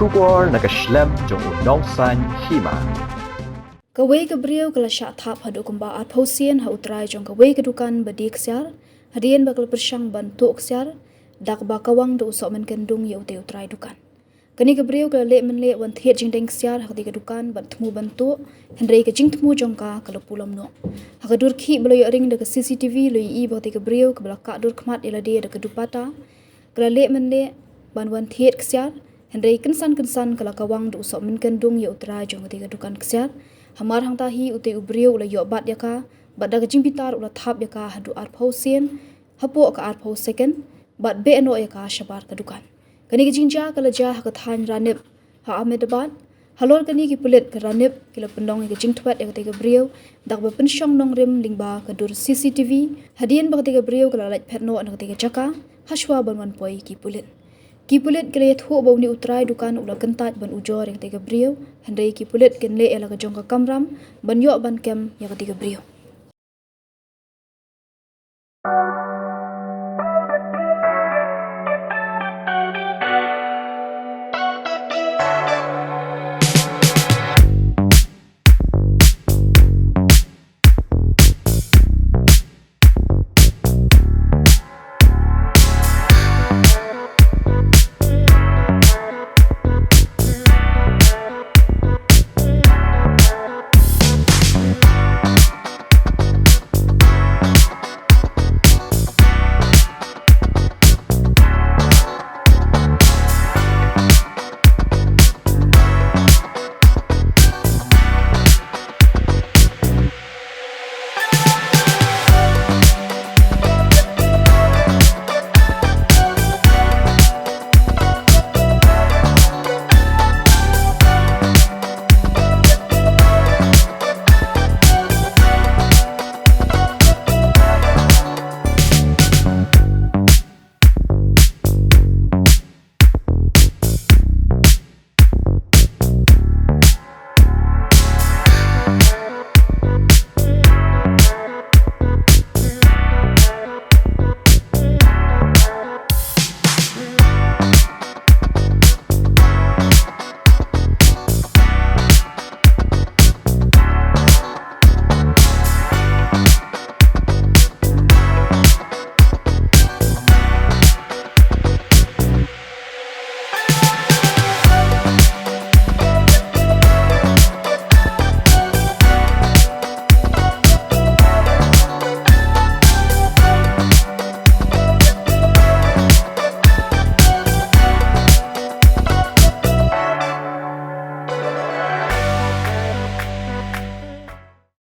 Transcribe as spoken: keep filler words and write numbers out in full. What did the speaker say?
Khubor na ka shlem jong u Nongsaiñ Hima. Kawei ka briew ka la shah thap haduh kumba arphew sien ha u trai jong kawei ka dukan ba die ksiar, hadien ba ka la pyrshang ban tuh ksiar da kaba kawang da u sohmynken dung ïa utei u trai dukan. Kane ka briew ka la leh mynleh wan thied jingdeng ksiar ha katei ka dukan bad thmu ban tuh, hynrei ka jingthmu jong ka ka la pulom noh. Ha ka dur khih ba la ïoh ring da ka C C T V la ïohi ba katei ka briew kaba la kah dur khmat ïa lade da ka dupata ka la leh mynleh ban wan thied ksiar, hynrei kynsan kynsan ka la kawang da u sohmynken dung ïa u trai jong katei ka dukan ksiar. Hamar hangta hi utei u briew u la ïoh bat ïa ka bad da ka jingbitar u la thap ïa ka haduh arphew sien hapoh ka arphew second bad beh noh ïa ka shabar ka dukan. Kane ka jingjia ka la jia ha ka thaiñ Ranip ha Ahmedabad. Halor kane ki pulit ka Ranip ki la pynlong ïa ka jingthwet ïa katei ka briew da kaba pynshong nongrim lyngba ka dur C C T V, hadien ba katei ka briew ka la leit phet noh na katei ka jaka hashwa ban wan poi ki pulit. Ki pulit ki la ïathuh ba une u trai dukan u la kyntait ban ujor ïa katei ka briew, hynrei ki pulit kin leh ïa la ka jong ka kamram ban ïoh ban kem ïa katei ka briew.